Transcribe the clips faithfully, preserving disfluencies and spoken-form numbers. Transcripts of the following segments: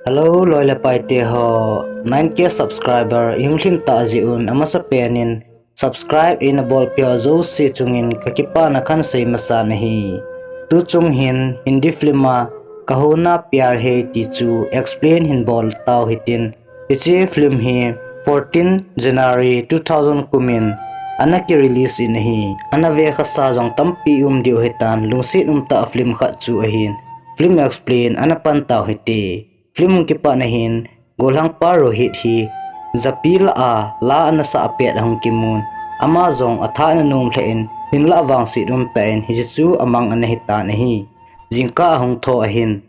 Hello, loi le pai te ho, nine K subscriber ihung lhing tah jeh un amasa pen in subscribe eina bolpeh ho jouse chungin kakipana kahin sei masan ahi. Tuchung hin Hindi film a Kaho Na Pyar Hai ti chu explain hin bol tau hitin, hiche film hi fourteen January two thousand kumin ana ki release in ahi. Ana ve khasa jong tampi um diu hitan, lungset umtah film khat chu ahin, film explain ana pan tau hite. Film kipatna hin, gollhangpa Rohit hi japi lah a la ana sah pet ahung kimun, ama jong atha ana nom lheh in, hinlah vangset umtah in hiche chu amang ana hitan ahi. Jingkah ahung thou ahin,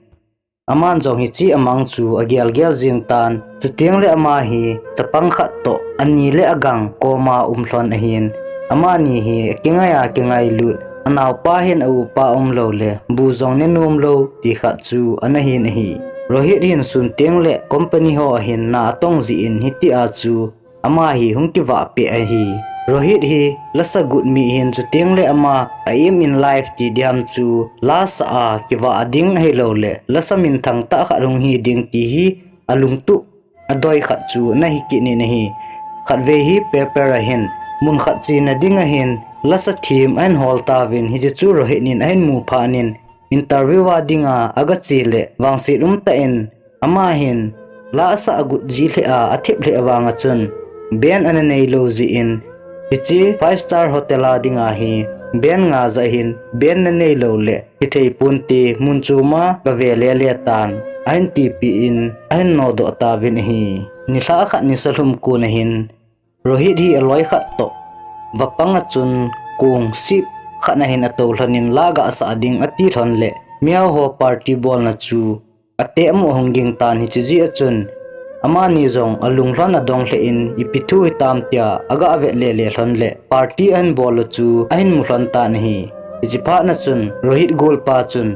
aman jong hiche amang chu agel gel jeng tan, chutengle ama hi chapang khat toh ani le agang koma um lhon ahin, amani hi akingai a kingailut, anaopa hin aupa umlou le bu jong ne nom lou ti khat chu ana hin ahi. Rohit hin sun tengle company ho ahin na atong jeh in hitia chu ama hi hung kivah peh ahi. Rohit hi lasa gut mi ahin, chutengle ama aim in life ti diham chu lasah a kivah ding ahiloule lasa minthang tah khat hung hi ding ti hi alungtup adoi khat chu ana hi kit in ahi. Khatvei hi paper ahin, mun khat chena ding ahin lasa them ahin hol tauvin, hiche chu Rohit in ahin mu phat in, interview a dinga aga che le vangset umtah in ama hin la asah agut ji lheh a, athep lheh vanga chun band ana neilou jeh in, hiche five star hotel a dinga hi band nga jah hin band na neilou le hithei ponte, mun choma gave lele tan, ahin tipeh in ahin nodoh tauvin ahi. Nilhah khat nisa lhum kon ahin, Rohit hi aloi khat toh vapang a chun kong sip khat ahin atou lhon in la gasah ding ati lhon le miao ho party bolna chu atep mo ahung ging tan, hiche jeh a chun amani jong alung lhon adong lheh in ipi thu hitam tia aga vet lele lhon le party ahin bol u chu ahin mu lhon tan ahi. Hiche phatna chun Rohit golpa chun,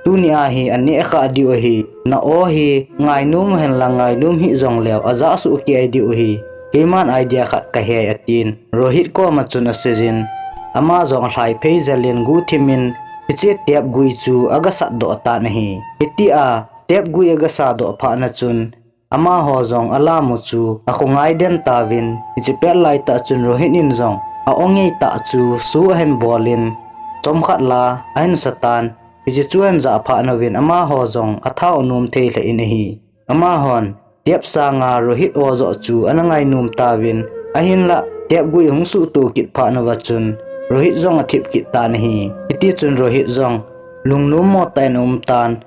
tunia hi aneh khah diu ahi, na-o hi ngainom uhen lang ngainom hih jongleu ajah soh kei diu ahi, keiman idea khat kahei atin, Rohit koma chun aseijin, ama jong alhai phei jel in guhthim in hiche tep gui chu aga satdoh tan ahi. Hitia tep gui aga satdoh phatna chun amaho jong alamu chu akhongai den tauvin, hiche pet laitah chun Rohit in jong a-o ngeitah chu su ahin bol in, chomkhat la ahin sa tan, hiche chu ahin jah phat uvin amaho jong athau anom thei lheh in ahi. Amahon tep sanga Rohit o joh chu ana ngainom tauvin, ahinlah tep gui hung suhto kit phat uva chun Rohit jong athip kit tan ahi. Hitichun Rohit jong lungnom mo tah in aum tan,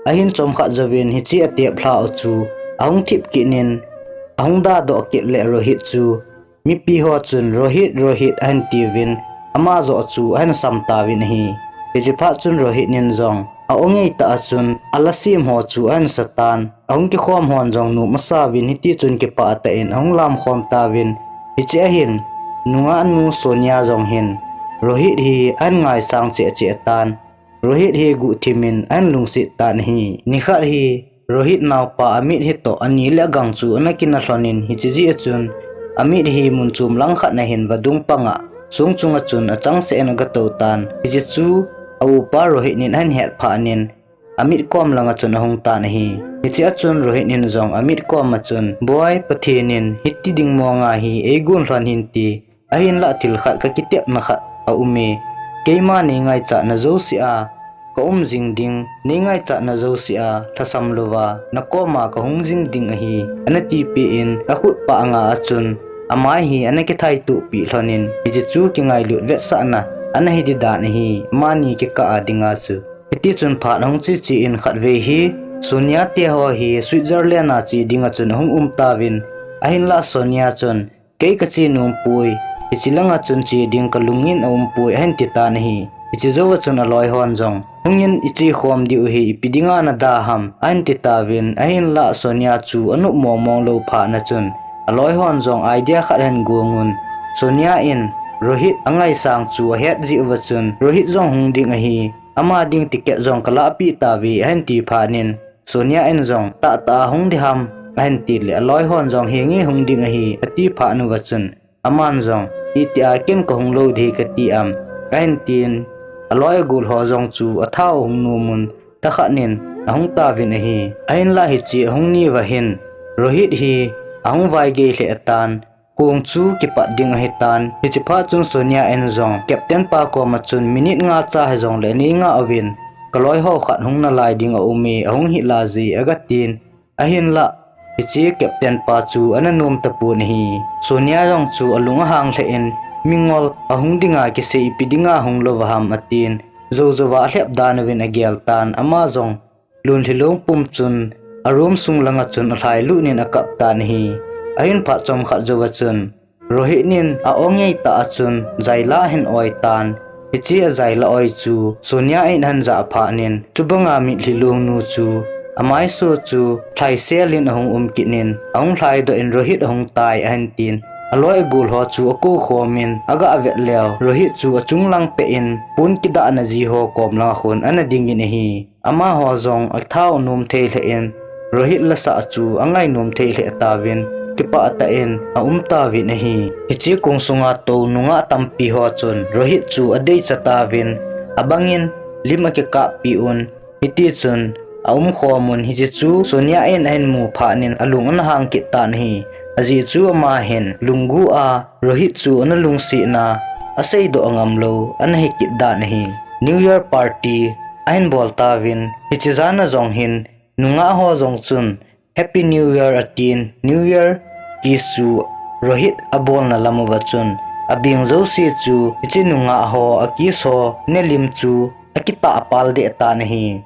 ahin chomkhat jouvin hiche atep lhah u chu ahung thip kit in, ahung dadoh kit le Rohit chu mipi ho chun Rohit, Rohit ahin tiuvin, ama joh chu ahin sam tauvin ahi. Hiche phat chun Rohit in jong a-o ngeitah a chun ala sem ho chu ahin sa tan, ahung kikhom hon jong nom asauvin, hitichun kipah tah in ahung lamkhom tauvin, hiche ahin nungah nu Sonia jong hin Rohit hi ahin ngaisang cheh cheh tan, Rohit hi guhthim in ahin lungset tan ahi. Nikhat hi Rohit naopa Amit hitoh ani le agang chu ana kina lhon in, hiche jeh a chun Amit hi mun chom lang khat ahin vadung panga song chunga chun achangseh in aga tou tan, hiche chu a-upa Rohit in ahin het phat in Amit kom langa chun ahung tan ahi. Hiche a chun Rohit in jong Amit koma chun, Boi, Pathen in hiti ding monga hi eigon lhon hin ti, ahinlah thil khat kakitepna khat aume, keima neingaichatna jouse a kaum jing ding, neingaichatna jouse a lhasam louva nakoma kahung jing ding ahi, ana tipeh in, akhut panga a chun amai hi ana kithaitohpeh lhon in, hiche chu kingailut vetsahna ana hi ding dan ahi, amani kikah a dinga chu. Hitichun phat ahung che che in khatvei hi Sonia teho hi Switzerland a che dinga chun ahung um tauvin, ahinlah Sonia chun, Kei kache nompoi, hiche langa chun che ding kalung in aumpoi, ahin ti tan ahi. Hiche jouva chun aloi hon jong, Hungin iche khom diu hi ipi dinga nada ham, ahin ti tauvin, ahinlah Sonia chu anop mong mong lou phatna chun aloi hon jong idea khat ahin gong un, Sonia in Rohit angaisang chu ahet jeh uva chun Rohit jong hung ding ahi, ama ding ticket jong kalahpeh tauve, ahin ti phat in, Sonia in jong, Tahtah a hung ding ham, ahin ti le aloi hon jong, Henge, hung ding ahi, ati phat uva chun, aman jong, Itia ken kahung lou ding hi kati am, ahin tin, aloi agol ho jong chu athau ahung nom un, thakhat nin ahung tauvin ahi. Ahinlah hiche ahung ni uva hin Rohit hi ahung vaigei lheh tan, kong chu kipat ding ahitan. Hiche phat chun Sonia in jong captain pa koma chun minute nga cha hijongle nei ngah uvin, kaloi ho khat hung nalai ding aume, ahung hih laije aga tin. Ahinlah hiche captain pa chu ana nom tapon ahi. Sonia jong chu alung ahang lheh in, mingol ahung dinga kisei ipi dinga hung lou vaham atin, jou jouva alhep dan uvin agel tan, ama jong lunlhi lungpum chun a room sung langa chun alhailut nin akap tan ahi. Ahin phat chomkhat jouva chun Rohit nin a-ong ngeitah a chun jaila ahin oi tan. Hiche ajaila oi chu Sonia in ahin jah phat nin, chubanga mitlhi lungnu chu amaiso chu lhaisel in ahung um kit nin, ahung lhaidoh in Rohit ahung tai ahin tin, aloi agol ho chu akou khom in aga vet leu, Rohit chu achung lang peh in pon kidahna ji ho kom langa khun ana ding in ahi. Amaho jong atha u nom thei lheh in, Rohit lasah chu angai nom thei lheh tauvin, kipah tah in aum tauvin ahi. Hiche kong sunga tou nungah tampi ho chun Rohit chu adeicha tauvin, abang in lim akikappi un, hiti chun aum khom un, hiche chu Sonia in ahin mu phat nin alung ana hang kit tan ahi. Ajeh chu ama hin lunggil a Rohit chu ana lungsetna aseidoh ngam lou ana hi kit dan ahi. New Year party ahin bol tauvin, hiche jan a jong hin nungah ho jong chun Happy New Year atin, New Year kiss chu Rohit abolna lam uva chun abeng jouse chu hiche nungah ho akiss ho nelim chu akitah pal deh tan ahi.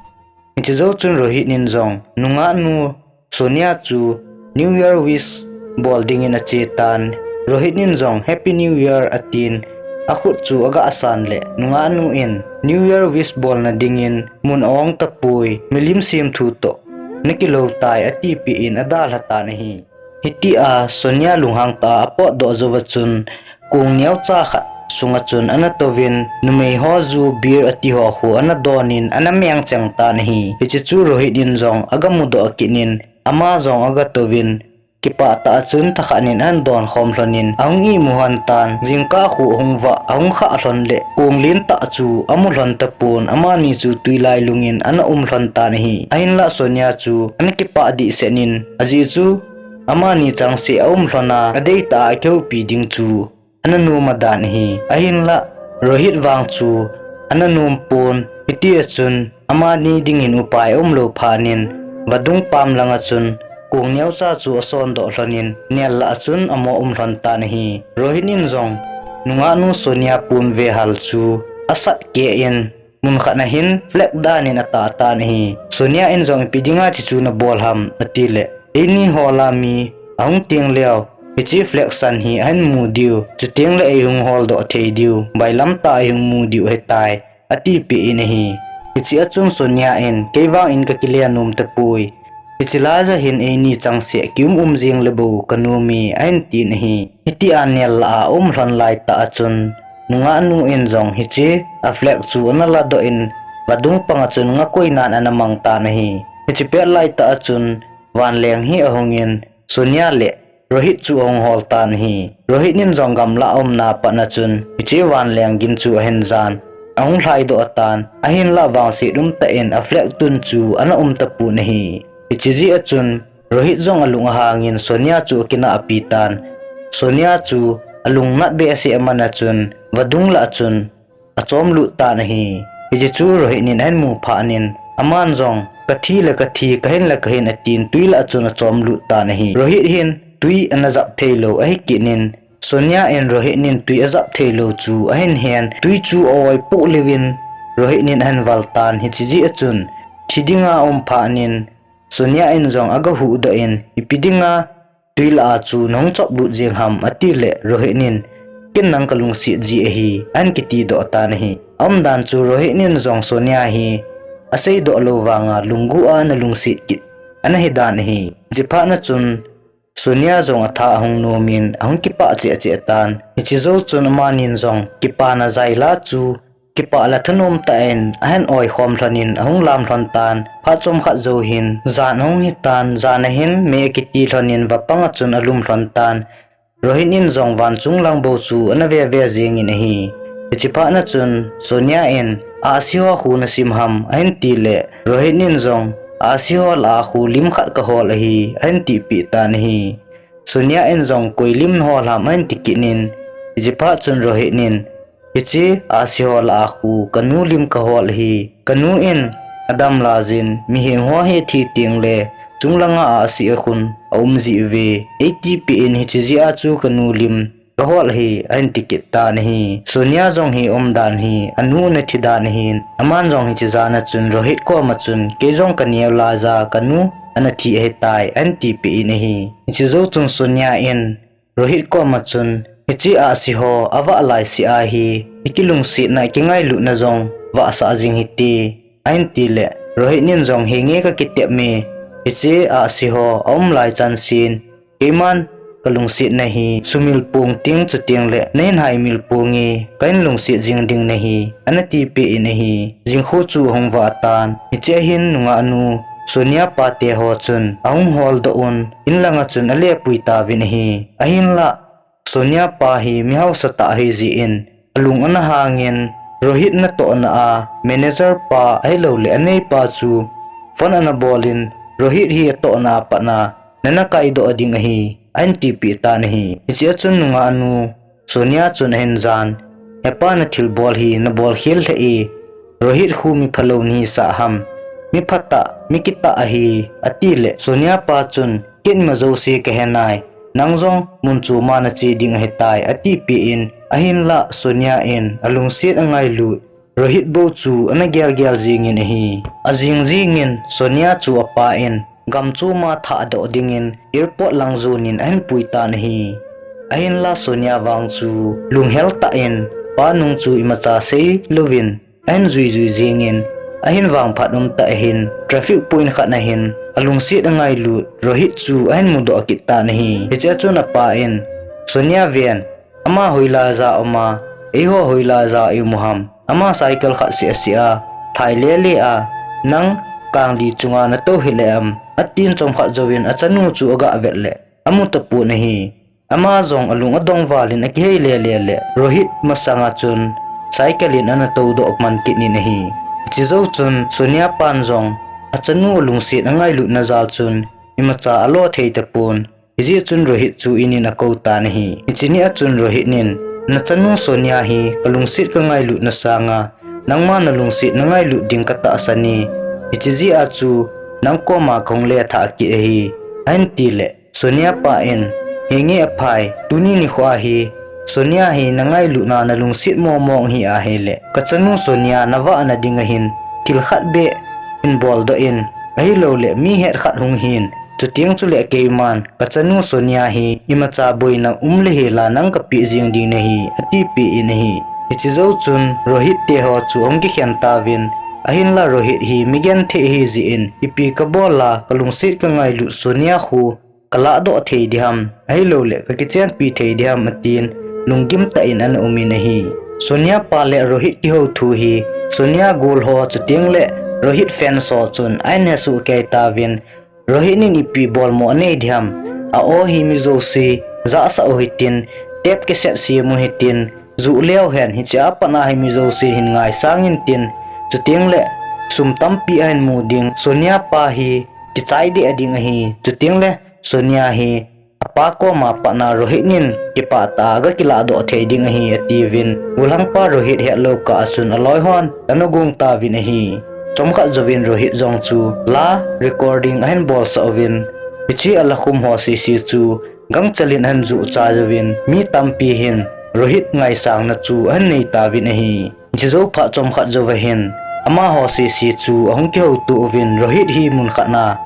Hiche jou chun Rohit nin jong nungah nu Sonia chu New Year wish bol dingin ache tan. Rohit nin jong Happy New Year atin, akhut chu aga san le nungah nu in New Year wish bolna dingin mun a-ong tapoi, milim semthu toh nakilou tai, atipeh in adalha tan ahi. Hitia Sonia lunghang tah a apotdoh jouva chun kong neocha khat sunga chun ana touvin, numei ho ju beer ati ho khu ana don in ana mengcheng tan ahi. Hiche chu Rohit in jong aga mudoh kit nin, ama jong aga touvin, kipah tah a chun thakhat nin ahin don khom lhon in ahung imu lhon tan, jingkah khu ahung vah, ahung khah lhon le kong lentah chu amu lhon tapon, amani chu twi lailung in ana um lhon tan ahi. Ahinlah Sonia chu ana kipah dehset in, ajeh chu amani changseh aum lhon a, adeitah a akihoupi ding chu ana nom adan ahi. Ahinlah Rohit vang chu ana nom pon, hitia chun amani dingin upai aum lou phat nin vadung pam langa chun kong neocha chu asondoh lhon in nel lah a chun amo um lhon tan ahi. Rohit in jong nungah nu Sonia pon ve hal chu asat keh in, mun khat na hin flag dan in atah tan ahi. Sonia in jong ipi dinga hichu nabol ham ati le, eini hol a mi ahung teng leu hiche flag san hi ahin mu diu, chuteng le eihung holdoh thei diu, bailam tah a eihung mu diu ahitai, atipeh in ahi. Hiche a chun Sonia in, kei vang in kakile nom tapoi. Hiche laiya hin eini changseh kium um jeng le bou kanom e, ahin tin ahi. Hitia nel lah a aum lhon laitah a chun nungah nu in jong hiche a flag chu ana ladoh in vadung panga chun ngakoi nan ana mang tan ahi. Hiche pet laitah a chun vanleng hi ahung in Sonia le Rohit chu ahung hol tan ahi. Rohit in jong gamlah a umna pat na chun hiche vanleng gin chu ahin jan, ahung lhaidoh tan, ahinlah vangset umtah in a flag tun chu ana um tapon ahi. Hiche jeh a chun Rohit jong alung ahang in Sonia chu akinahpi tan. Sonia chu alungnat behseh a man a chun vadung lah a chun achomlut tan ahi. Hiche chu Rohit in ahin mu phat in aman jong, kathi le kathi, kahin le kahin atin twi lah a chun achomlut tan ahi. Rohit hin twi ana jap thei lou ahi kit in, Sonia in Rohit in twi ajap thei lou chu ahin hen, twi chu a-oi poh lheh in Rohit in ahin val tan. Hiche jeh a chun thi dinga aum phat in Sonia in jong aga huhdoh in, ipi dinga twi lah a chu nahung choplut jeng ham ati le Rohit in, ken nang kalungset ji ahi, ahin kiti doh tan ahi. Aumdan chu Rohit in jong Sonia hi aseidoh lou vanga lunggil a ana lungset kit ana hi dan ahi. Hiche phat na chun Sonia jong atha ahung nom in ahung kipah cheh cheh tan. Hiche jou chun amani in jong kipana jaila chu kipah le thanom tah in ahin oi khom lhon in ahung lam lhon tan. Phat chomkhat jou hin jan ahung hi tan, jan a hin mei akiti lhon in vapang a chun alum lhon tan. Rohit in jong vanchung lang bou chu ana ve ve jeng in ahi. Hiche phat na chun Sonia in, "Ahsi ho khu nasim ham?" ahin ti le, Rohit in jong, "Ahsi ho lah a khu lim khat kahol ahi," ahin tipeh tan ahi. Sonia in jong, "Koi lim nahol ham?" ahin ti kit in, hiche phat chun Rohit in, "Hiche ahsi ho lah a khu kanu lim kahol ahi. Kanu in adam lajin, mihem ho ahi thi teng le, chunglang a ahsi a khun aum jiuve. Eiti peh in hiche jeh a chu kanu lim kahol ahi," ahin ti kit tan ahi. Sonia jong hi umdan hi, anu ana thi dan ahin, aman jong hiche jan a chun Rohit koma chun, "Kei jong kaneo laiya kanu ana thi ahitai," ahin tipeh in ahi. Hiche jou chun Sonia in Rohit koma chun, "Hiche ahsi ho avah laise a hi, ikilungsetna, ikingailutna jong vahsah jing hite," ahin ti le, Rohit in jong, "Henge kakitep me, hiche ahsi ho aum lai chan sin, keiman kalungsetna hi sumil pong teng chuteng le nahin haimil pong e, kahin lungset jing ding nahi," ana tipeh in ahi. Jingkhu chu ahung vah tan, hiche a hin nungah nu Sonia pa te ho chun ahung holdoh un, in langa chun alepui tauvin ahi. Ahinlah, Sonia pa hi mihausa tah ahi jeh in, alung ana hangin, Rohit natohna a manager pa ahilouleh aneipa chu phone ana bol in, "Rohit hi atohna a pat na nana kaidoh ding ahi," ahin tipeh tan ahi. Hiche a chun nungah nu Sonia chun ahin jan, "Hepa, nathilbol hi nabol khel lheh e, Rohit khu miphalou nahisah ham? Miphatah, mikitah ahi," ati le, Sonia pa chun, "Kei ima jouse kahe nai, nang jong mun chom a nache ding ahitai," atipeh in, ahinlah Sonia in alungset angailut Rohit bou chu ana gelgel jingin ahi. Ajing jingin Sonia chu apa in gam chom a thahdoh dingin airport lang jonin ahin pui tan ahi. Ahinlah Sonia vang chu lunghel tah in pa nung chu imacha seilouvin ahin juijui jingin, ahin vangphat umtah ahin traffic point khat na hin alungset angailut Rohit chu ahin mudoh kit tan ahi. Hiche a chun apa in, "Sonia ven, ama hoilaiya aum a, eiho hoilaiya ium u ham? Ama cycle khat seh aseh a, lhai lele a, nang kang li chunga natou hile em?" atin, chomkhat jouvin achanu chu aga vet le amu tapon ahi. Ama jong alung adong valin akihei lele le, Rohit masanga chun cycle in ana toudoh man kit in ahi. Hiche jou chun Sonia pan jong achanu alungset angailutna jal chun imacha alo thei tapon. Hijeh chun Rohit chu in in akou tan ahi. Hiche ni a chun Rohit in, "Nachanu Sonia hi kalungset kangailutna sanga nangma nalungset nangailut ding katahsan e. Hiche jeh a chu nang koma kahung lethah kit ahi," ahin ti le, Sonia pa in, "Henge aphai, tuni nikho a hi Sonia hi nangailutna nalungset mong mong ahi ahile, kachanu Sonia navahna dinga hin thil khat beh hin boldoh in, ahilouleh mi het khat hung hin, chuteng chule keiman kachanu Sonia hi imacha boina um le hel a nang kapeh jing ding nahi," atipeh in ahi. Hiche jou chun Rohit te ho chu ahung kikhen tauvin, ahinlah Rohit hi migenthei ahi jeh in, "Ipi kabol a kalungset kangailut Sonia khu kalahdoh thei diham, ahilouleh kakichenpi thei diham?" atin, lunggim tah in ana um in ahi. Sonia pa le Rohit kihou thu hi Sonia gol ho chuteng le Rohit fans ho chun ahin hesoh kei tauvin, Rohit in ipi bolmo anei diham, a-o hi mi jouse jahsah u hitin, tape cassette sem u hitin, juh leu hen, hiche a pat a hi mi jousen hin ngaisang intin, chuteng le sum tampi ahin mu ding, Sonia pa hi kichai deh ding ahi, chuteng le Sonia hi apa koma pat a Rohit in kipah tah a aga kilahdoh thei ding ahi, atiuvin, golhangpa Rohit hetlou kah a chun aloi hon ana gong tauvin ahi. Chomkhat jouvin Rohit jong chu la recording ahin bolsah uvin, hiche a la khum ho sese chu gangchel in ahin juh chai uvin, mi tampi hin Rohit ngaisangna chu ahin nei tauvin ahi. Hiche jou phat chomkhat jouva hin amaho sese chu ahung kihouto uvin, Rohit hi mun khat a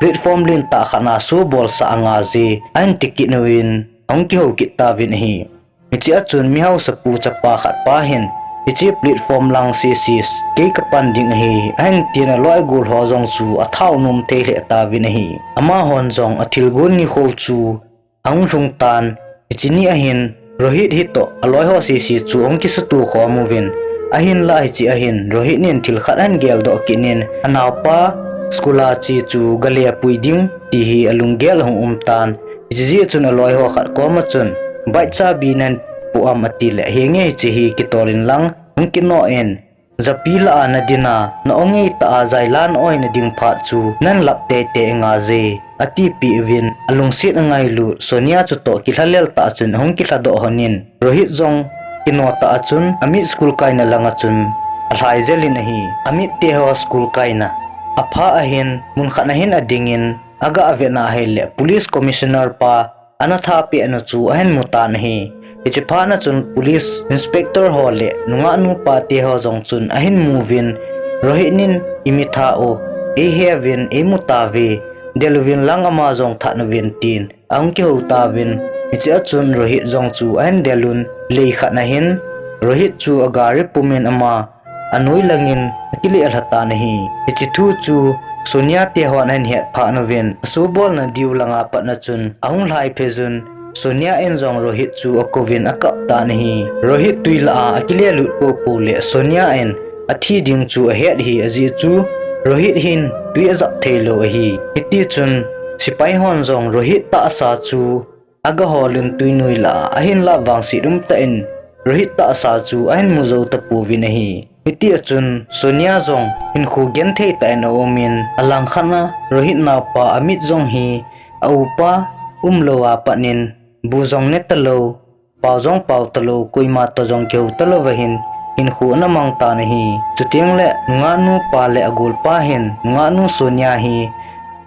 platform lentah khat a show bolsah anga je, ahin ti kit uvin ahung kihou kit tauvin ahi. Hiche a chun mihausa pu chapa khat pa hin, "Hiche platform lang sese kei kapan ding ahi," ahin tin, aloi agol ho jong chu athau nom thei lheh tauvin ahi. Amahon jong athilgon nikho chu ahung lhung tan, hiche ni a hin Rohit hitoh aloi ho sese chu ahung kisuto khom uvin, ahinlah hiche a hin Rohit in thil khat ahin geldoh kit in, anaopa school a che chu galepui ding ti hi alunggel ahung um tan, hiche jeh chun aloi ho khat koma chun bike chabi nahin pu am ati le, henge hiche hi kitol in lang, hung kinoh in, japi lah a nadin a, na-ong ngeitah a jailan oina ding phat chu, nan lap teitei inge, atipeh uvin, alungset angailut Sonia chutoh kilhalel tah chun ahung kilhadoh lhonin, Rohit jong kinoh tah a chun, amit school kaina lang a chun, alhai jel in ahi. Amit teho school kaina apha ahin, mun khat a hin adingin, aga vet na ahile, police commissioner pa, ana thapeh nu chu ahin mu tan ahi. Hiche phat na chun police inspector ho le nungah nupa teho jong chun ahin mu uvin, Rohit in imitha u eihe uvin eimu tauve, del uvin lang ama jong that uvin tin ahung kihou tauvin, hiche a chun Rohit jong chu ahin del un, lei khat na hin Rohit chu agari pum in ama anoi langin akile lha tan ahi. Hiche thu chu Sonia tehon ahin het phat uvin, asobolna diu langa pat na chun ahung lhai phei jun, Sonia in jong Rohit chu akou vin akap tan ahi. Rohit tui lah a akile lut poupou le Sonia in athi ding chu ahet ahi, ajeh chu Rohit hin tui ajap thei lou ahi. Hiti chun sepai hon jong Rohit tahsa chu aga hol un tuinoi lah a, ahinlah vangset umtah in Rohit tahsa chu ahin mu jou tapouvin ahi. Hiti a chun Sonia jong hinkho genthei tah in aumin, alang khat a Rohit naopa Amit jong hi aupa umlou a pat in bu jong ne talou, pao jong pao talou, koima toh jong kihou talou va hin hinkho ana mang tan ahi. Chuteng le nungah nupa le agolpa hin nungah nu Sonia hi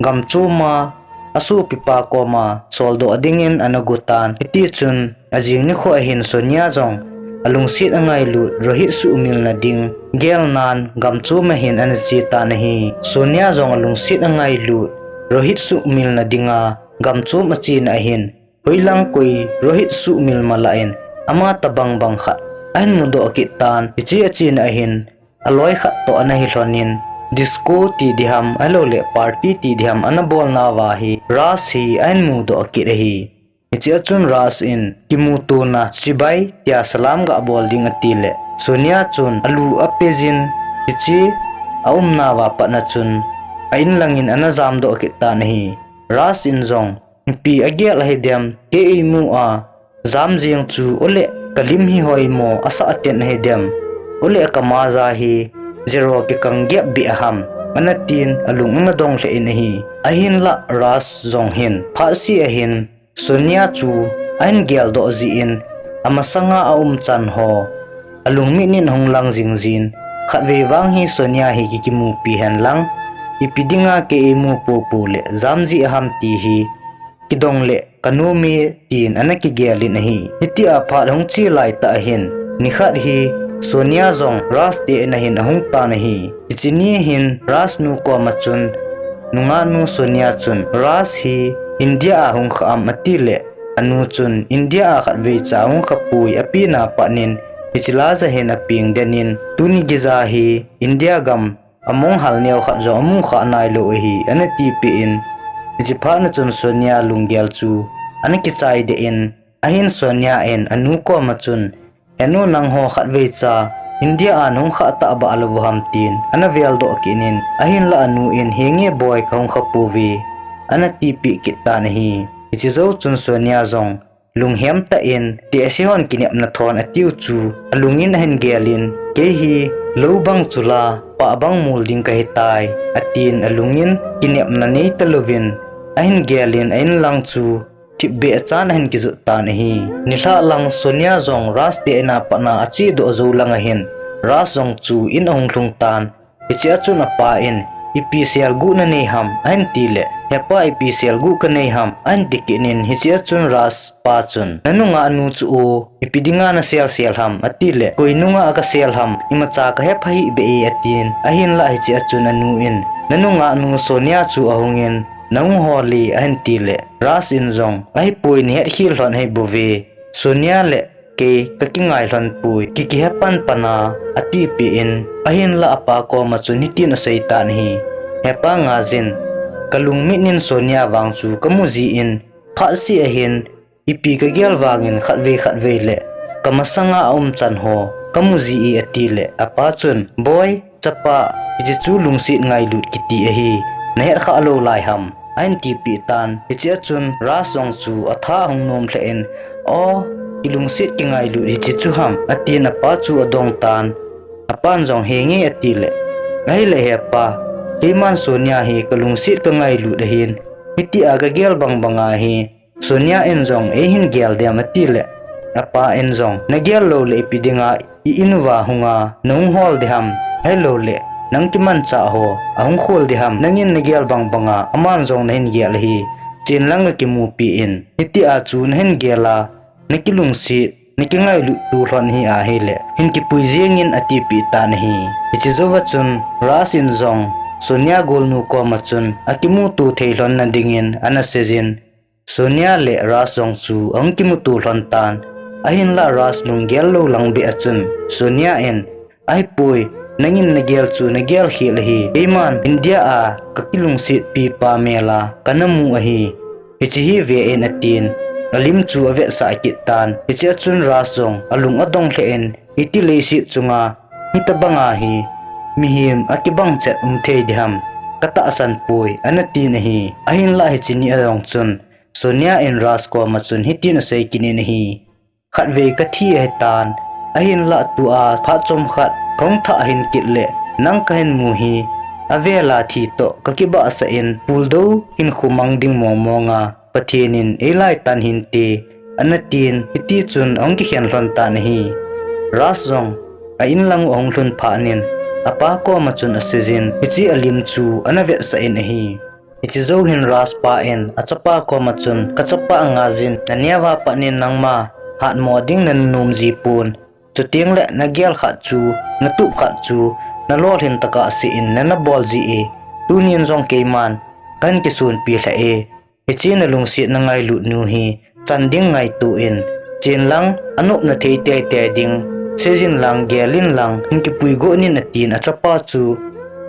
gamchom a asopipa koma soldoh dingin ana go tan. Hiti chun ajing nikho a hin Sonia jong alungset angailut Rohit suhmil na ding gel nan gamchom a hin ana che tan ahi. Sonia jong alungset angailut Rohit suhmil na dinga gamchom achena ahin, hoilang koi Rohit suhmil malah in ama tobang bang khat ahin mudoh kit tan. Hiche achena ahin aloi khat toh ana hi lhonin, disco ti diham, ahilouleh party ti diham ana bolna uva hi Raj hi ahin mudoh kit ahi. Hiche a chun Raj in kimutona chibai tia salam gabol ding ati le, Sonia chun alu ape jin, hiche aumna uva pat na chun a-in langin ana jamdoh kit tan ahi. Raj in jong, ipi agel ahi dem, kei eimu a jam jeng chu ole, kalim hi hoimo asah ten ahi dem, ole kamaja hi zero kikang gep beh ham, ana tin alung ana dong lheh in ahi. Ahinlah Raj jong hin phatseh a hin Sonia chu ahin geldoh jeh in, amasanga aumchan ho alungmit in ahung lang jing jin, khatvei vang hi Sonia hi kikimupi hen lang, ipi dinga kei eimu poupou le jam jeh ham ti hi kidong le kanom e, tin ana kigel in ahi. Hitia phat ahung che laitah a hin, nikhat hi Sonia jong Raj te in a hin ahung tan ahi. Hiche ni hin Raj nu koma chun, nungah nu Sonia chun, Raj hi India a hung kha am ati le, anu chun, India a khatvei cha hung khapoi, api na pat in, hiche laija hin apeng den in, tuni geija hi India gam among hal neo khat jong amu kha nailou ahi, ana tipeh in, hiche phat na chun Sonia lunggel chu ana kichai deh in, ahin Sonia in anu koma chun, henu nangho khatvei cha India a nahung kha tabang lou u ham tin ana veldoh kit in, ahinlah anu in, henge boi, kahung khapouve, ana tipeh kit tan ahi. Hiche jou chun Sonia jong lunghem tah in, tehse hon kinepna thon atiu chu alungin ahin gel in, kei hi lou bang chu la, pah bang mol ding kahitai, atin alungin kinepna nei talouvin ahin gel in, a-in lang chu thipbeh chan ahin kijot tan ahi. Nilhah lang Sonia jong Raj te in a pat a achedoh jou lang a hin, Raj jong chu in ahung lhung tan. Hiche a chun apa in, ipi selguh nanei ham, ahin ti le, hepa, ipi selguh kanei ham, ahin ti kit in, hiche a chun Raj pa chun, nanungah nu chu o, ipi dinga nasel sel ham, ati le, koi nungah kasel ham, imacha kahepha hih beh e, atin, ahinlah hiche a chun anu in, nanungah nu Sonia chu ahung in, nahung hol e, ahin ti le, Raj in jong, ahipoi, nahet khel lhon ahi bouve, Sonia le kei kakingai lhon poi, ki kihepan pan a, atipeh in, ahinlah apa koma chun hitin asei tan ahi. Hepa, ngaijin, kalungmit in Sonia vang chu kamu jin, phatseh a hin, ipi kagel vangin khatvei khatvei le kamasanga aumchan ho kamu ji e, ati le apa chun, boi, chapa, hiche chu lungset ngailut kiti ahi, nahet kha lou lai ham, ahin tipeh tan. Hiche a chun Raj jong chu atha ahung nom lheh in, o, kilungset kingailut hiche chu ham, atin apa chu adong tan. Apan jong, henge, atile, ahile hepa, keiman Sonia hi kalungset kangailut ahin, hitia kagel bang banga hi Sonia in jong eihin gel dem, atile, apa in jong, nagel loule ipi dinga i-in uva hunga nahung hol diham, ahiloule nang kimanchah ho ahung khol diham, nangin nagel bang banga aman jong nahin gel ahi, chenlang kakimupi in, hitia chu nahin gel a, nakilungset, nakingailut to lhon hi ahile, hin kipui jengin atipeh tan ahi. Hiche jouva chun Raj in jong Sonia golnu koma chun akimuto thei lhonna dingin ana seijin, Sonia le Raj jong chu ahung kimuto lhon tan. Ahinlah Raj lunggel lou lang beh a chun Sonia in, ahipoi, nangin nagel chu nagel khel ahi, keiman India a kakilungsetpi pa mel a kana mu ahi, hiche hi ve in, atin, alim chu avetsah kit tan. Hichea chun Raj jong alung adong lheh in, iti leiset chunga hitobanga hi mihem akibang chet um thei diham, katahsan poi, ana tin ahi. Ahinlah hiche nia jong chun Sonia in Raj koma chun hitin asei kit in ahi, khatvei kathi ahitan, ahinlah tua phat chomkhat kahung thah hin kit le, nang kahin mu hi, avela thi toh kakibahsah in, puldou hinkho mang ding mong monga Pathen in eilaitan hinte, ana tin, hitichun ahung kikhen lhon tan ahi. Raj jong a-in lang u ahung lhun phatnin, apa koma chun aseijin, hiche alim chu ana vetsah in ahi. Hiche jou hin Raj pa in achapa koma chun, kachapa, angajin, naneo a patnin nangma hatmo ding nana nom jipon, chutengle nagel khat chu, natup khat chu, nalolhin tokah seh in nana bol ji e, tunin jong keiman kahin kisonpi lheh e, hiche nalungset nangailut nu hi chan ding ngaito in, chenlang anopna thei teitei ding seijin lang, gel in lang, hin kipui got in, atin achapa chu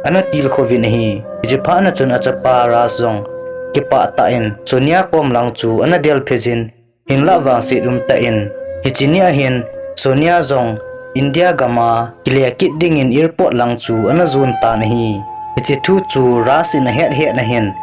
ana tilkhouvin ahi. Hiche phatna chun achapa Raj jong kipah tah in Sonia kom lang chu ana delphe jin, hinlah vangset umtah in, hiche nia hin Sonia jong India gama kile kit dingin airport lang chu ana jon tan ahi. Hiche thu chu Raj in ahet hetna hin,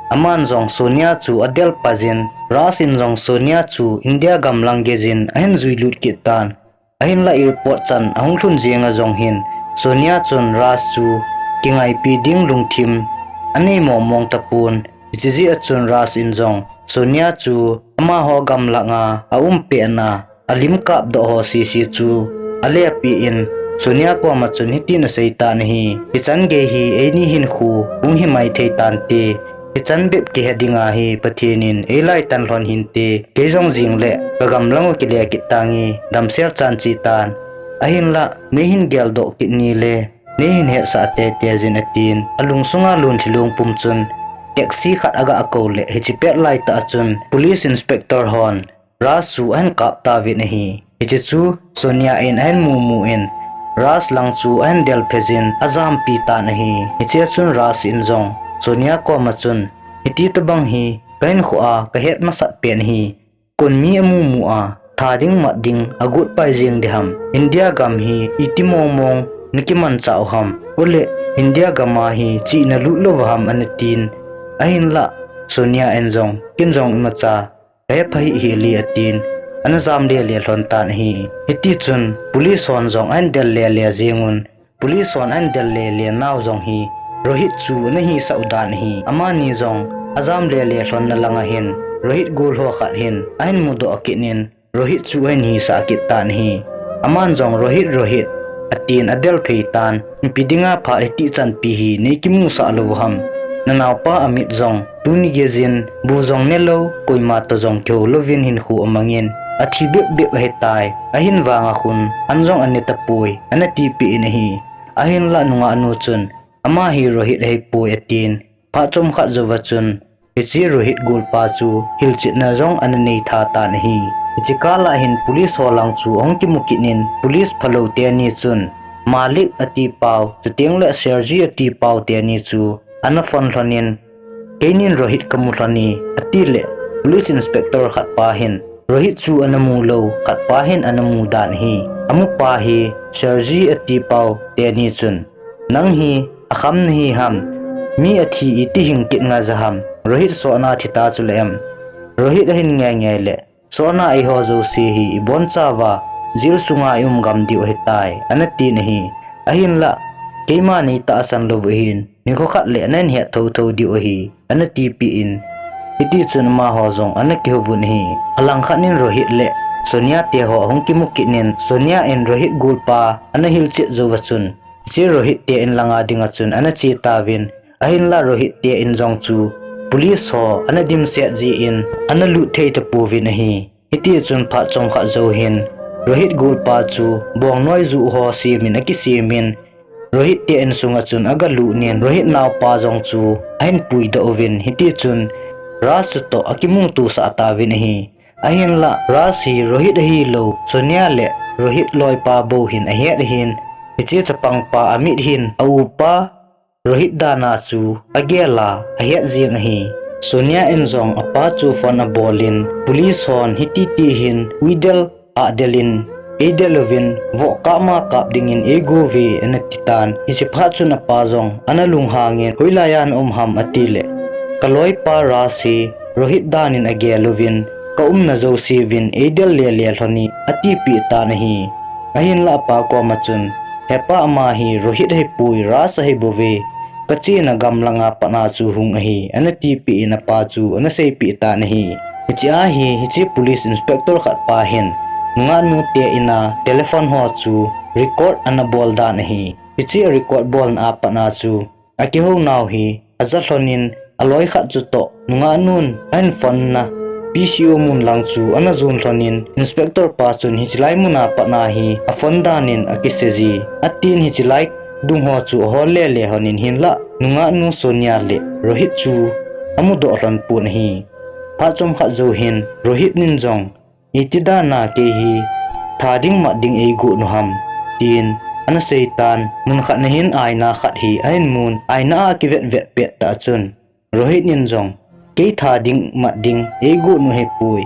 aman jong Sonia chu adelpa jin, Raj in jong Sonia chu India gam lang geijin ahin juilut kit tan. Ahinlah airport chan ahung lhun jenga jong hin Sonia chun Raj chu kingaipi ding lungthim anei mong mong tapon. Hiche jeh a chun Raj in jong Sonia chu amaho gamlanga aumpehna alim kapdoh ho sese chu alepeh in, Sonia koma chun hitin aseitan ahi, hichan gei hi eini hinkho hung himai thei tante, hichan bep kihe dinga hi Pathen in eilaitan lhon hinte, kei jong jingle kagam lang u kile kit tange, damsel chan chetan, ahinlah neihin geldoh kit nile neihin hetsah teitei jin, atin alungsunga lungthim lungpum chun taxi khat aga koule, hiche pet laitah a chun police inspector hon Raj chu ahin kap tauvin ahi. Hiche chu Sonia in ahin mumu in, Raj lang chu ahin delphe jin ajampi tan ahi. Hichea chun Raj in jong Sonia koma chun, hiti tobang hi kahinkhoa kahet masat pen ahi, kon mi amumu a tha ding mat ding agot pai jeng diham, India gam hi iti mong mong nakimanchah u ham, ole India gama hi chihna lut louva ham, ana tin, ahinlah Sonia in jong, ken jong imacha kahepha hih hel e, atin ana jam lele lhon tan ahi. Hitichun police hon jong ahin del lele jengun, police hon ahin del lele nau jong hi Rohit chu ana hisah u dan ahi. Amani jong ajam lele lhonna langa hin Rohit golho khat hin ahin mudoh kit in, Rohit chu ahin hisah kit tan ahi. Aman jong, Rohit, Rohit, atin adelphei tan, ipi dinga phat hitih chanpi hi neikimusah lou u ham, nanaopa amit jong tuni geijin bu jong nelou, koima toh jong kihou louvin hinkho amangin, athi bep bep ahitai, ahin vanga khun an jong ane tapoi, ana tipeh in ahi. Ahinlah nungahnu chun, ama hi Rohit ahipoi, atin phat chomkhat jouva chun hiche Rohit golpa chu hilchetna jong ana neitha tan ahi. Hiche kala hin police ho lang chu ahung kimu kit in, police phalou teni chun Malik atipau, chutengle Sergi atipau teni chu ana phone lhonin, keinin Rohit kamu lhone, atile police inspector khatpa hin Rohit chu ana mu lou, khatpa hin ana mu dan ahi. Amupa hi Sergi atipau teni chun, nang hi akham nahi ham, mi athi iti hing kit ngaija ham, Rohit sohna thita chule em, Rohit ahin ngei ngei le Sona eiho jouse hi ibonchauva jail sunga i um gam diu ahitai, ana tin ahi. Ahinlah, keima nei tahsan lou ahin, nikho khat le nahin het thotho diu ahi, ana tipeh in. Hitichun amaho jong ana kihouvun ahi. Alangkhat in Rohit le Sonia teho ahung kimu kit in, Sonia in Rohit golpa ana hilchet jouva chun, hiche Rohit te in langa dinga chun ana che tauvin, ahinlah Rohit te in jong chu police ho ana dimset jeh in ana lut thei tapouvin ahi. Hitichun phat chomkhat jou hin, Rohit golpa chu bongnoi juh ho semin akisem in, Rohit te in sunga chun agalut in, Rohit naopa jong chu ahin puidoh uvin, hitichun Raj chutoh akimutosah tauvin ahi. Ahinlah, Raj hi Rohit ahilou, Sonia le Rohit loipa bou hin ahet ahin, hiche chapangpa amit hin aupa Rohit dan a chu agel a, ahet jeng ahi. Sonia in jong apa chu phone abol in, police hon hititi hin uidel ahdel in, eidel uvin, vohkap ma kap dingin eigo uve, ana titan. Hiche phat chun apa jong ana lunghang in, hoilai a na um ham, atile, kaloipa Raj hi Rohit dan in agel uvin, kaumna jouse uvin eidel lele lhon e, atipeh tan ahi. Ahinlah apa koma chun, hepa, ama hi Rohit ahipoi, Raj ahibouve, kachena gam langa pat a chu hung ahi, ana tipeh in apa chu ana seipeh tan ahi. Hichea hi, hiche police inspector khat pa hin, nungahnu te in a telephone ho chu record ana bol dan ahi. Hiche record bolna a pat a chu, akihounau hi aja lhon in, aloi khat chutoh nungahnun ahin phone na P C O mun lang chu ana jon lhon in, inspector pa chun hichelai mun a pat a hi aphone dan in akisei ji, atin hichelai dung ho chu ahol lele lhon in, hinlah nungahnu Sonia le Rohit chu amudoh lhon pon ahi. Phat chomkhat jou hin Rohit in jong, iti dan a kei hi tha ding mat ding eigot u ham, tin ana seitan. Mun khat na hin aina khat hi ahin mun, aina a akivet vet pet tah chun, Rohit in jong, kei tha ding mat ding eigot u ahipoi,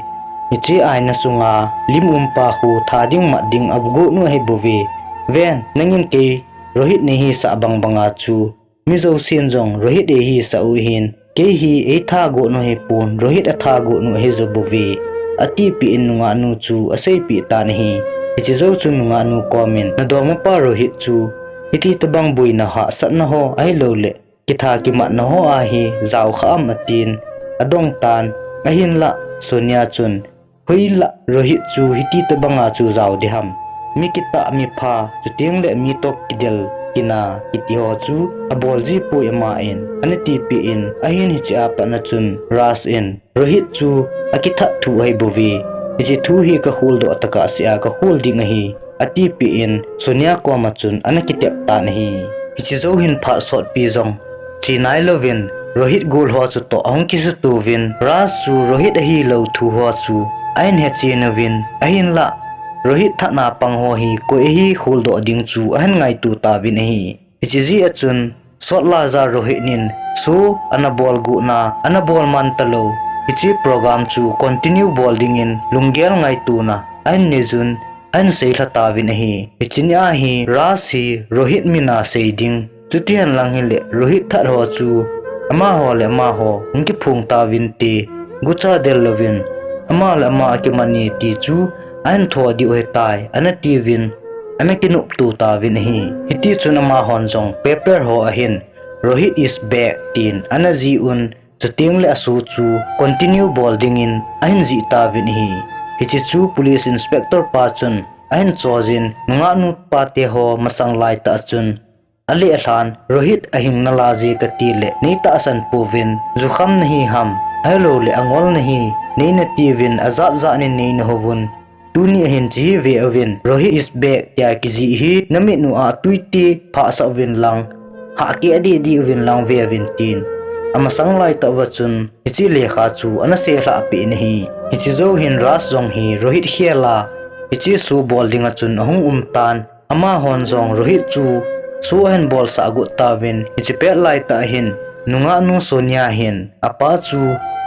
hiche aina sunga lim umpa khu tha ding mat ding agot u ahibouve. Ven, nangin kei Rohit neihisah bang banga chu, mi jousen jong Rohit eihisah u ahin, kei hi eitha got u ahipon, Rohit atha got u ahijou bouve, atipeh in nungahnu chu aseipeh tan ahi. Hiche jou chun nungahnu komin, nadongmapa Rohit chu hiti tobang boina hahsatna ho ahilouleh kitha kimatna ho a hi jaokha am, atin adong tan. Ahinlah Sonia chun, hoilah Rohit chu hiti tobanga chu jao ding ham, mi kitah mi pha, chuteng le mi toh kidel kina kiti ho chu abol jipoi, aman ana tipeh in, ahin hichea pat a chun Raj in, Rohit chu akithat thu ahibouve, hiche thu hi kakholdoh tokah sea kakhol ding ahi, atipeh in Sonia koma chun ana kitep tan ahi. Hiche jou hin phat sotpi jong che nailouvin, Rohit gol ho chutoh ahung kisutouvin, Raj chu Rohit ahilou thu ho chu ahin hechen uvin, ahinlah Rohit thatna pang ho hi koi ahi kholdoh ding chu ahin ngaito tauvin ahi. Hiche jeh a chun, sotlaija Rohit in show ana bol gotna, ana bol man talou, hiche program chu continue bol dingin lunggel ngaitona ahin neijun, ahin seilha tauvin ahi. Hiche nia hi Raj hi Rohit mina sei ding, chutihen lang hile Rohit that ho chu amaho le amaho hung kiphong tauvinte, gucha del louvin, ama le ama akiman e ti chu ahin tho diu ahitai, ana tiuvin, ana kinopto tauvin ahi. Hitichun amahon jong paper ho ahin, Rohit is back, tin ana jih un, chuteng le a show chu continue bol dingin ahin jih tauvin ahi. Hiche chu police inspector pa chun ahin choijin, nungahnu pate ho masang laitah chun, alelhan, Rohit ahing nalai je katile neitahsan pouvin, jukham nahi ham, ahilouleh angol nahi, neina tiuvin, ajat jat in neina houvun, tuni ahin chehi ve uvin, Rohit is back tia kijih hi namit u a tuite phahsah uvin lang, hahkeh didi uvin lang veuvin, tin amasang laitah uva chun hiche lekha chu ana seilhah peh in ahi. Hiche jou hin Raj jong hi Rohit khel a hiche show bol dinga chun ahung um tan. Amahon jong Rohit chu show ahin bolsah got tauvin, hiche pet laitah hin nungahnu Sonia hin apa chu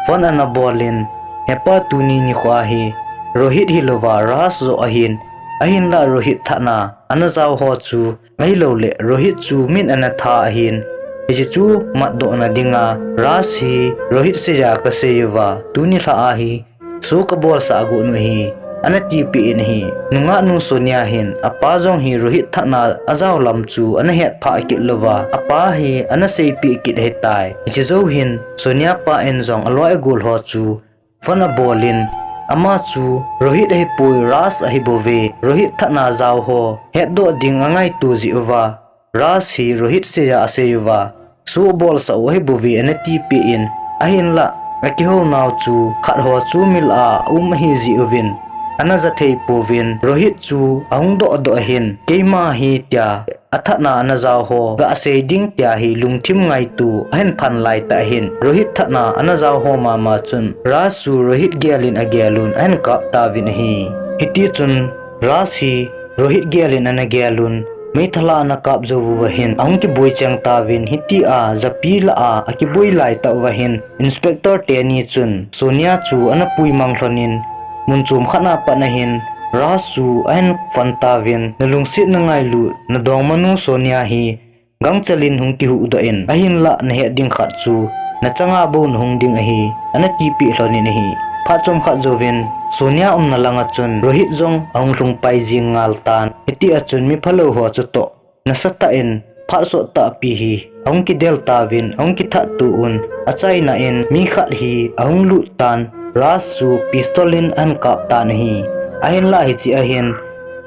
phone ana bolin, hepa, tuni nikho a hi Rohit hilouva Raj joh ahin, ahinlah Rohit thatna ana jao ho chu ahilouleh Rohit chu min ana tha ahin, hiche chu matdohna dinga Raj hi Rohit seija kasei uva tuni lhah a hi Su kabolsah got u ahi, ana tipeh in ahi. Nungahnu Sonia hin apa jong hi Rohit thatna ajao lam chu ana hetphah kit louva, apa hi ana seipeh kit ahitai. Hiche jou hin Sonia pa in jong aloi agol ho chu phone abol in, ama chu Rohit ahipoi, Raj ahibouve, Rohit thatna jao ho hetdoh ding angaito jeh uva, Raj hi Rohit seija asei uva, su abolsah u ahibouve ana tipeh in, ahinlah akihounau chu khat ho chu milah a um ahi jeh uvin, ana jathei pouvin, Rohit chu ahung dohdoh ahin, keima hi tia athatna ana jao ho ga asei ding tia hi lungthim ngaito ahin phan laitah hin, Rohit thatna ana jao ho mama chun Raj chu Rohit gel in agel un ahin kap tauvin ahi. Hitichun Raj hi Rohit gel in ana gel un, meithal a ana kap jou uva hin ahung kiboi cheng tauvin, hitia japi lah a akiboi laitah uva hin Inspector teni chun Sonia chu ana puimang lhon in, mun chom khat a pat na hin Raj chu ahin phone tauvin, nalungset nangailut nadongmanu Sonia hi gangchel in hung kihuhdoh in, ahinlah nahet ding khat chu nachanga bou nahung ding ahi, ana tipeh lhon in ahi. Phat chomkhat jouvin Sonia umna langa chun Rohit jong ahung lhungpai jing ngal tan, hitia chun miphalou ho chutoh nasatah in phat sottahpi hi ahung kidel tauvin, ahung kithat to un, achaina in mi khat hi ahung lut tan, Raj chu pistol in ahin kap tan ahi. Ahinlah hiche ahin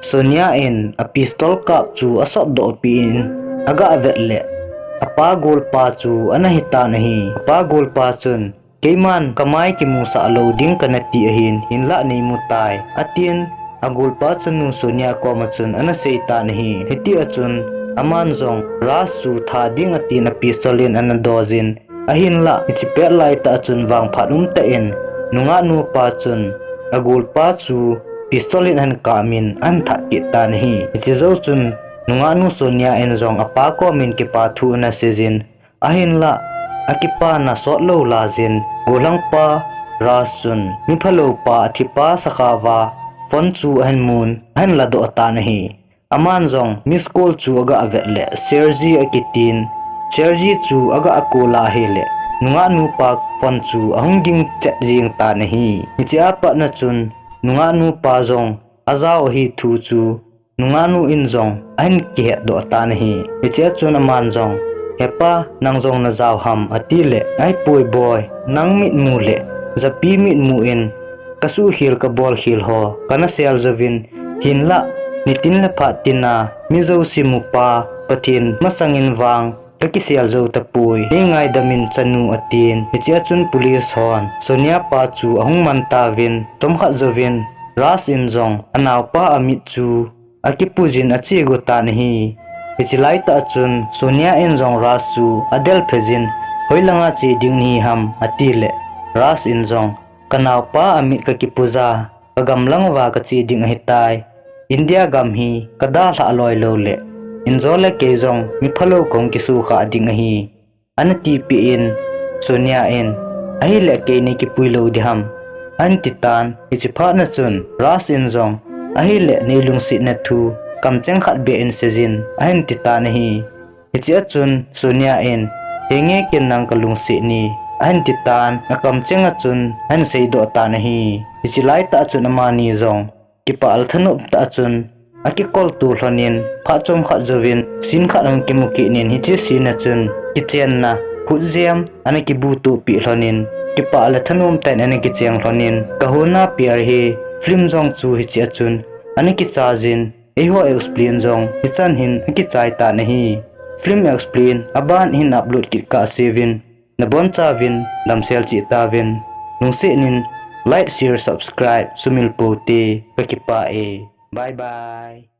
Sonia in a pistol kap chu asotdohpi in, aga vet leh apa golpa chu ana hitan ahi. Apa golpa chun, keiman kamai kimusah lou ding kana ti ahin, hinlah neimu tai, atin, agolpa chanu Sonia koma chun ana seitan ahi. Hitia chun aman jong Raj chu tha ding atin a pistol in ana dojin, ahinlah hiche pet laitah chun vangphat umtah in nungahnupa chun agolpa chu pistol in ahin kap in ahin that kit tan ahi. Hiche jou chun nungahnu Sonia in jong apa komin kipa thu ana seijin, ahinlah akipana sotlou laijin, golhangpa Raj chun miphaloupa athipa sakhao va phone chu ahin mun, ahin ladoh tan ahi. Aman jong miss call chu aga vet leh Sergi akitin, Sergi chu aga call a ahileh nungahnupa phone chu ahung ging chet jeng tan ahi. Hichea patna chun nungahnupa jong ajao ahi thu chu nungahnu in jong ahin kihetdoh tan ahi. Hichea chun aman jong, hepa, nang jong najao ham, atileh, ahipoi boi, nang mitmu leh japi mitmu in kasuhkhel kabolkhel ho kana sel jouvin, hinlah nitin le phat tina mi jouse mupa Pathen masangin vang kakisel jou tapoi, neingaidam in chanu, atin. Hichea chun police hon Sonia pa chu ahung man tauvin, chomkhat jouvin Raj in jong anaopa amit chu akipujin ache go tan ahi. Hiche laitah chun Sonia in jong Raj chu adelphejin, hoilanga che ding nahi ham, atileh Raj in jong, kanaopa amit kakipuja, kagam lang uva kache ding ahitai. India gam hi kadalhah loi louleh, injo le kei jong miphalou kahung kisukhah ding ahi, ana tipeh in, Sonia in, ahileh kei neikipui lou ding ham, ahin titan. Hiche phatna chun Raj in jong, ahileh neilungsetna thu kamcheng khat beh in seijin, ahin titan ahi. Hichea chun Sonia in, henge ken nang kalungset ne, ahin titan, akamchenga chun ahin seidoh tan ahi. Hiche laitah chun amani jong kipah le thanop tah chun akikolto lhonin, phat chomkhat jouvin scene khat ahung kimu kit in, hiche scene a chun kichenna, khutjem ana kibutohpeh lhonin, kipah le thanom tah in ana kicheng lhonin, Kaho Na Pyar Hai film jong chu hichea chun ana kichaijin, eiho Explain jong hichan hin akichai tan ahi. Film Explain aban hin upload kit kahseuvin, nabonchauvin damsel cheh tauvin, lungset in like, share, subscribe sumil pou te, kakipah e. Bye bye.